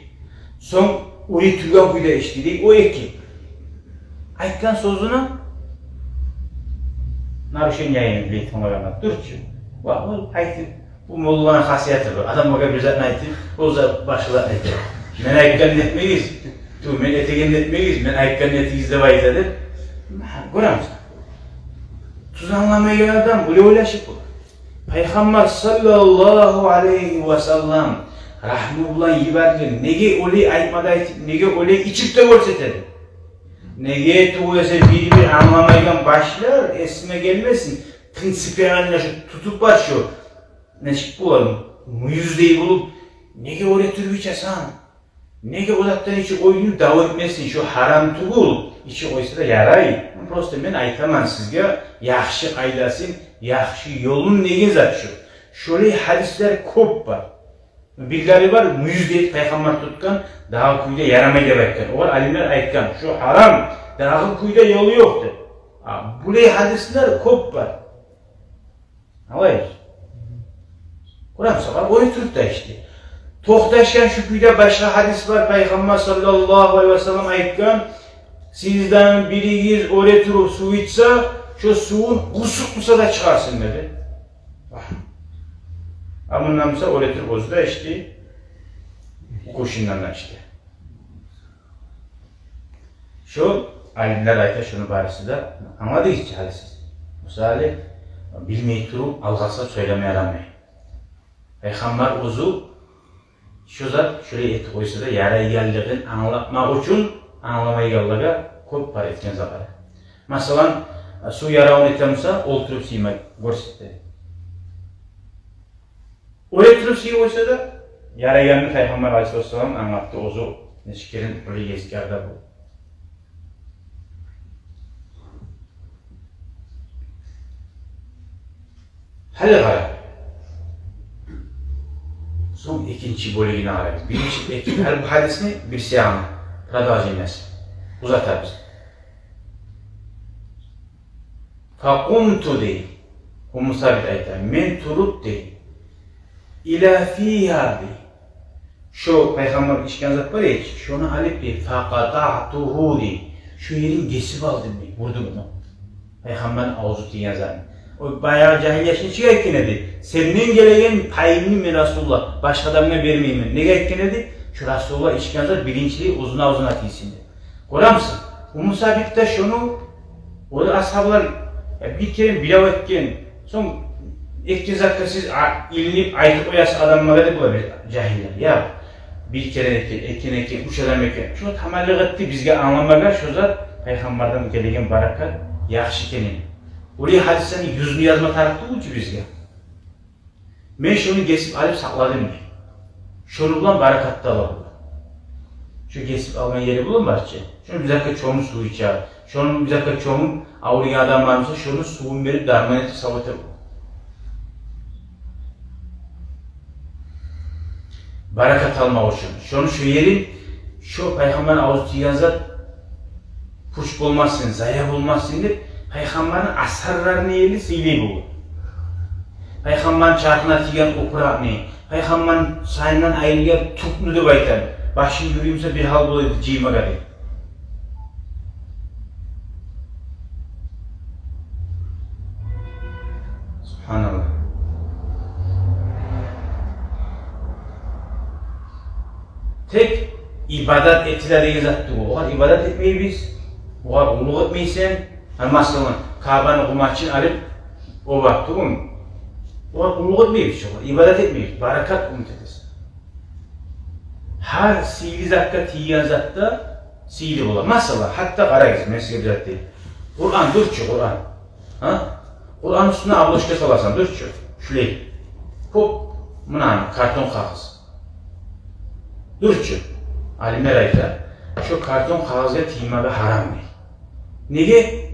Сонг уьйретилген кюйде ичди дей, о эки. Айтгъан сёзюню нарушениесин биле турмагъан дюр чю. Ва ол айтып, бу молланы хасияты бу. Адамгъа бир затны айтып, оьзю башгъа затны айта. Мен айтгъанны этмегиз, ту, мен этегенни этмегиз, мен айтгъанны этигиз деп айта деп. Гёремисен? Тюз англамайгъан адам булай ойлашып бола. Пайхаммар саллаллагьу алайгьи ва саллам рагьму булан йиберилген. Неге олай айтма да айтып, неге олай ичип де гёрсетеди? Неге тюгюл эсе бир-бир англамайгъан башлар, эсиме гелмесин, принципиально шу тутуп бар шу, нечик болар, мюйюздей болуп, неге оьре туруп ичесен? Неге о затдан ичип къойду, дав этмесин, шу гьарам тюгюл, ичип къойса да ярай. Просто мен айтаман сизге яхшы къайдасын, яхшы ёлун деген зат шу. Шолай гьадислер кёп бар. Бирлери бар, мюйюз дейип Пайхаммар тутгъан, дагъы кюйде ярамай деп айтгъан. Олар алимлер айтгъан, шу гьарам, дагъы кюйде ёлу ёкъ деп. А булай гьадислер кёп бар. Алай. Къуран сагъа оьре туруп да ичди. Токъташгъан шу кюйде башгъа гьадис бар, Пайхаммар саллаллагьу алайгьи ва саллам айтгъан: сизден биригиз оьре туруп сув ичсе, шо сувун къусукъ буса да чыгъарсын деди. А мундан буса оьре туруп оьзю де ичди, къошундан да ичди. Шо алимлер айта, шону барысы да англадыгъыз чы гьали сиз. Мисалы, билмей туруп алгъасап сёйлеме ярамай. Пайхаммар оьзю шо зат шолай этип къойса да ярайгъанлыгъын англатмакъ учун, англамайгъанлагъа кёп бар этген затлары. Масала, сув яравун этемиса, олтуруп сиймек гёрсетди. Оьре туруп сийип къойса да ярайгъанны Пайхаммар алайгьиссалам англатды оьзю, нечик керен къулу езгерде бу. Гьали къара. Сонг экинчи бёлюгюне къарайбыз. Биринчи, эки, гьали бу гьадисни бир сыягъына, продолжениеси, узатабыз. Факъумту дей. Умму Сабит айта: мен туруп дей. Ила фигьа дей. Шо Пайхаммар ичген зат бар эди, шону алып дей. Факъатаътугьу дей. Шо ерин гесип алдым дей, бурдукъну. Пайхаммарны авзу тийген затны. О баягъы жагьил яш нечик айтгъан эди? Сенден гелеген пайымны мен, Расулуллагь, башгъа адамгъа бермеймен. Неге айтгъан эди? Шо Расулуллагь ичген зат биринчилей оьзюню авзуна тийсин деп. Гёремисен? Умму Сабит де шону, о асгьабалар, я, бир керен бирев этген, сонг этген затгъа сиз а-, илинип айтып къоясыз адамлагъа деп бола бир жагьиллер. Я, бир керен этген, этген, этген, уьч адам этген. Шо таманлыкъ этди бизге англамагъа, шо зат Пайхаммардан гелеген баракат яхшы экенин. Олай гьадислени юзюн язма тарыкъ тюгюл чю бизге. Мен шону гесип алып сакъладым дей. Шону булан баракат да бар. Шо гесип алгъан ери булан бар чы. Шону бир затгъа чомуп сув ичер. Шону бир затгъа чомуп, авруйгъан адам бар буса, шону сувун берип, дарман этип, сав этер. Баракат алмакъ учун. Шону шо ерин, шо Пайхаммарны авзу тийген зат пуч болмасын, зая болмасын деп, Пайхаммарны асарларыны ери сыйлы болгъан. Пайхаммарны чархына тийген опуракъны, Пайхаммарны чанындан айрылгъан тюкню деп айтайым. Башын юрюмсе бир гьал бола эди жыймагъа деп. Субгьаналлагь. Тек ибадат этиле деген зат тюгюл. Огъар ибадат этмейбиз, огъар къуллукъ этмейсен, Масала, Каабаны къумачын алып, о вакъти гюн, олар къуллукъ этмейбиз чи, олар ибадат этмейбиз, баракат умут этесен. Гьар сыйлы затгъа тийген зат да сыйлы бола. Масала, гьатта къарагъыз, мен сизге бир зат дейим. Къуран дюр чю, Къуран. Гьа? Къуран уьстюне обложка саласан, дюр чю. Шулай. Кёп, муна, картон къагъыз. Дюр чю. Алимлер айта, шо картон къагъызгъа тиймеге гьарам дей. Неге?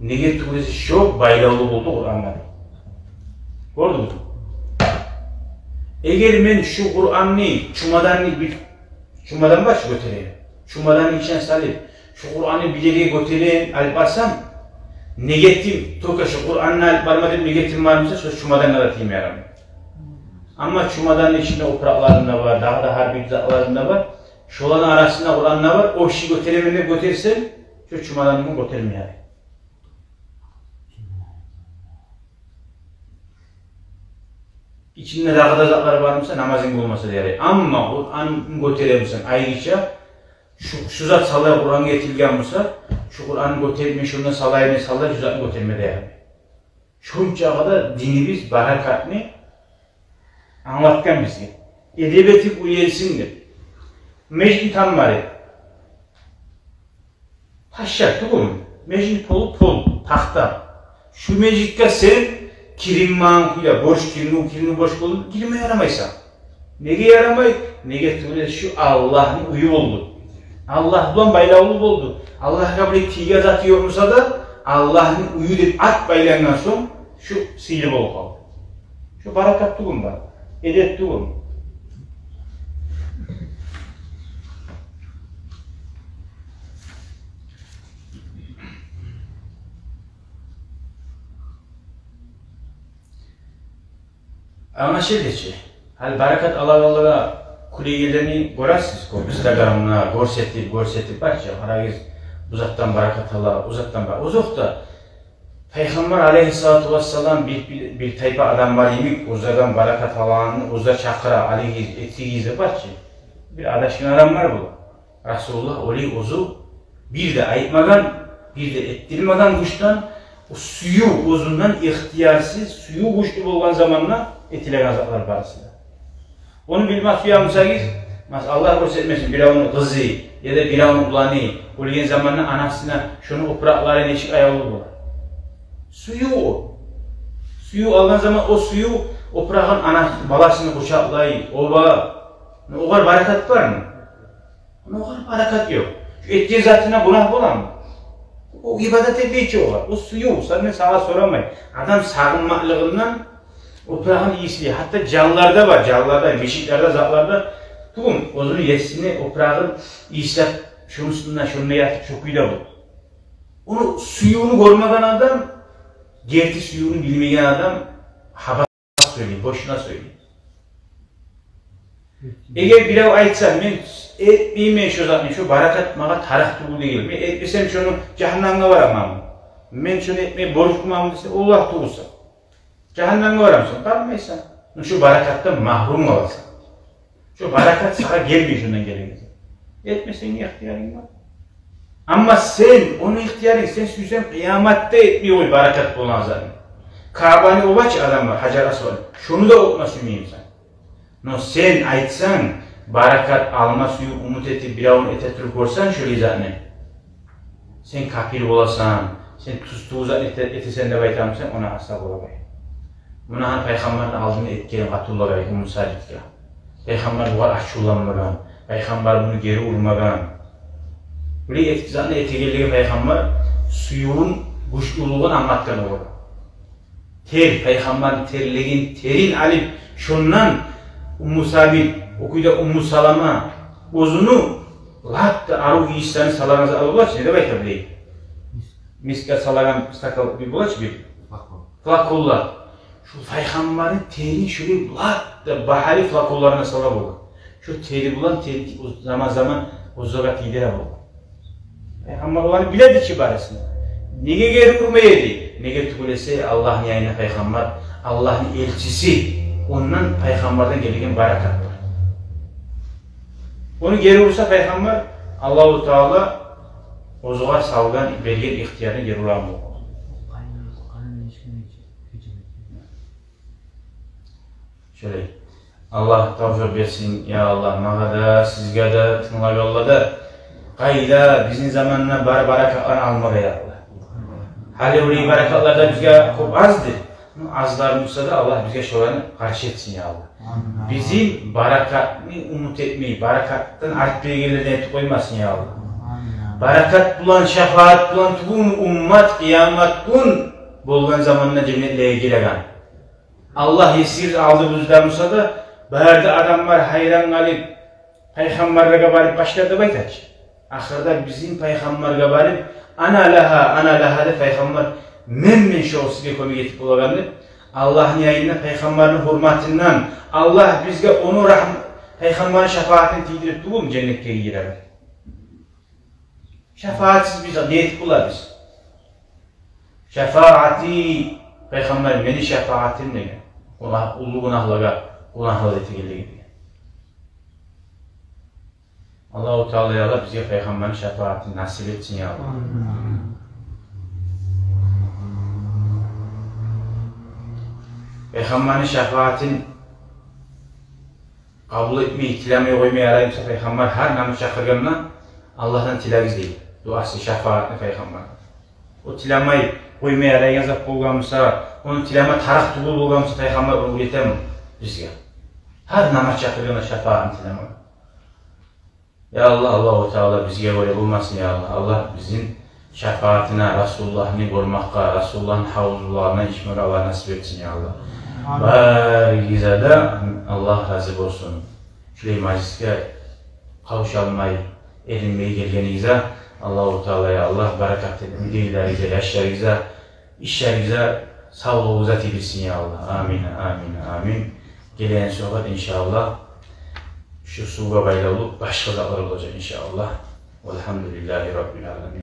Неге тюгюл эсе, шо байлавлу болду Къурангъа дей. Гёрдюгюзмю? Эгер мен шу Къуранны, чумаданны бир, чумадан бар чы гётереген, чумаданны ичине салып, шу Къуранны бир ерге гётерейим, алып барсам, негетим, только шу Къуранны алып барма деп негетим бар буса, шо чумадан да тийме ярамай. Амма чумаданны ичинде опуракъларым да бар, дагъы да гьар бир затларым да бар. Шоланы арасында Къуран да бар, общий гётеремен деп гётерсем, шо чумаданны гётерме ярай. Ичинде дагъы да затлар бар буса, намазынг болмаса да ярай. Амма Къуранны гётере бусанг, айрыча шу, шу зат салай Къурангъа этилген буса, шу Къуранны гётерип, мен шонда салайым, салай, шу затны гётерме де ярай. Шончагъы да динибиз баракатны англатгъан бизге. Эдеп этип уьйренсин деп. Межитни тамбары таш тюгюлмю? Межитни полу пол, тахта. Шу межитге сен киринмеген кюйде, бош киринив, киринив бош болуп гирме ярамайсан. Неге ярамай? Неге тюгюл эсе, шу Аллагьны уьюн болду. Аллагь булан байлавлу болду. Аллагьгъа бир тийген заты ёкъ буса да, Аллагьны уьюн деп ат байлангъан сонг, шу сыйлы болуп къалды. Шу баракат тюгюлмю бар? Эдеп тюгюлмю? Англашылды чы. Гьали баракат алагъанлагъа кюлейгенлени гёресиз, кёп Инстаграмда гёрсетип, гёрсетип бар чы, къарагъыз, бу затдан баракат ала, о затдан бар. Озокъда, Пайхаммар алейгьиссалату вассалам бир, бир, бир тайпа адам бар йимик, оьзлерден баракат алагъанны оьзлер чакъыра, алыгъыз, этигиз деп бар чы. Бир адашгъан адам бар бу. Расулуллагь олай оьзю бир де айтмагъан, бир де этдирмеген гючден, о сююв оьзюнден ихтиярсыз, сююв гючлю болгъан заманда этилеген затлар барысы да. Ону билме сюе бусагъыз, мас-, Аллагь гёрсетмесин, биревню къызы яда биревню уланы оьлген заманда анасына шону опуракълары нечик аявлу бола. Сююв о. Сююв алгъан заман о сююв опурагъын ана баласын къучакълай, оба. Огъар баракат бармы? Огъар баракат ёкъ. Шу этген затына гюнагь боламы? О ибадат этмей чи огъар. О сююв, сен мен сагъа сорамай. Адам сагъынмакълыгъындан опурагъын ийислей. Гьатта жанларда бар, жанларда, мишиклерде, затларда тюгюлмю, оьзюню есини опурагъын ийислеп, шону уьстюнде, шонда ятып, шо кюйде бу. Ону сюювню гёрмеген адам, герти сюювню билмеген адам гьабас сёйлей, бошуна сёйлей. Эгер бирев айтса, мен этмеймен шо затны, шо баракат магъа тарыкъ тюгюл деген, мен этмесем, шону жагьаннамгъа бараманмы? Мен шону этмеге борчлуманмы десе, олай тюгюл буса, жагьаннамгъа барамысан? Бармайсан. Ну, шо баракатдан магьрюм къаласан. Шо баракат сагъа гелмей шондан гелеген зат. Этмесенг, ихтиярынг бар. Амма сен, ону ихтиярынг, сен сюйсенг, къыяматда этмей къой баракат болгъан затны. Каабаны оба чы, адам бар, Гьажар Асвад. Шону да опма сюймеймисен. Но сен айтсанг, баракат алма сююп, умут этип, биревню эте туруп гёрсенг шолай затны, сен капир боласан, сен тюз-тюз зат эте-, этесен деп айтамысан, ону асла боламай. Муна гьали Пайхаммарны алдында этген къатынлагъа, Умму Сабитге. Пайхаммар бугъар ачувланмагъан, Пайхаммар муну гери урмагъан. Булай эт-, затны этегенлиги Пайхаммар сюювню гючлюлюгюн англатгъан огъар. Тер, Пайхаммарны терлеген терин алып, шондан Умму Сабит, о кюйде Умму Салама, оьзюню лап да арив ийислени салагъан зат алып бола чы, не деп айта билей? Мискге салагъан стакан бир бола чы бир. Флакон. Флаконлар. Шо Пайхаммарны терин шолай лап да багьалы флаконларына сала болгъан. Шо тери булан тери заман-заман оьзлеге тийдире болгъан. Пайхаммар оланы биле эди чи барысын. Неге гери урмай эди? Неге тюгюл эсе, Аллагьны янына Пайхаммар, Аллагьны элчиси, ондан, Пайхаммардан гелеген баракат бар. Ону гери урса Пайхаммар, Аллагьу Таала оьзюне салгъан, берген ихтиярны гери урагъан болгъан. Шолай. Аллагь тавфикъ берсин, я Аллагь, магъа да, сизге де, тынглагъанлагъа да. Къайда бизин заманда бар баракатланы алмагъа, я Аллагь. Гьали олай баракатлар да бизге кёп аздыр. Ну, азлар буса да, Аллагь бизге шоланы къаршы этсин, я Аллагь. Амин. Бизин баракатны умут этмей, баракатдан артып бергенлерден этип къоймасын, я Аллагь. Амин. Баракат булан, шафаат булан тюгюл уммат къыямат гюн болгъан заманда женнетлеге гиреген. Аллагь есир алдыбызда буса да, бары да адамлар гьайран къалып, пайхаммарлагъа барып башлар деп айта чы. Ахырда бизин пайхаммаргъа барып, «Ана лагьа, ана лагьа» деп, пайхаммар, «Мен, мен шо сизге кёмек этип болагъан» деп, Аллагьны янында пайхаммарны гьюрметинден, Аллагь бизге ону рагьм-, пайхаммарны шафаатын тийдирип тюгюлмю женнетге гийирер? Шафаатсыз биз не этип болабыз? «Шафаати», пайхаммар, «мени шафаатым» деген. Гюнагь, уллу гюнагьлагъа, гюнагьлар этегенлеге деген. Аллагьу Таала, я Аллагь, бизге пайхаммарны шафаатын насип этсин, я Аллагь. Амин. Пайхаммарны шафаатын къабул этмей, тилемей къоймай ярай буса, пайхаммар гьар намаз чакъыргъанда Аллагьдан тилегиз дей. Дуасы, шафаатны пайхаммар. О тилемей къоймай ярайгъан зат болгъан буса, ону тилеме тарыкъ тюгюл болгъан буса, пайхаммар ону уьйретеми бизге? Гьар намаз чакъыргъанда шафаатны тилеме. Я Аллагь, Аллагьу Таала бизге гёре болмасын, я Аллагь. Аллагь бизин шафаатына, Расулуллагьны гёрмекге, Расулуллагьны гьавзуларына ичмеге Аллагь насип этсин, я Аллагь. Амин. Барыгъызгъа да Аллагь рази болсун. Шулай мажлисге къавшалмай, эринмей гелгенигизге Аллагьу Таала, я Аллагь, баракат этсин. Уьйлеригизге, яшларыгъызгъа, ишлеригизге, савлугъугъузгъа тийдирсин, я Аллагь. Амин, амин, амин. Гелеген сагьат, иншааллагь, шу сувгъа байлавлу башгъа затлар болажакъ, иншааллагь. Валгьамдулиллагьи раббил аламин.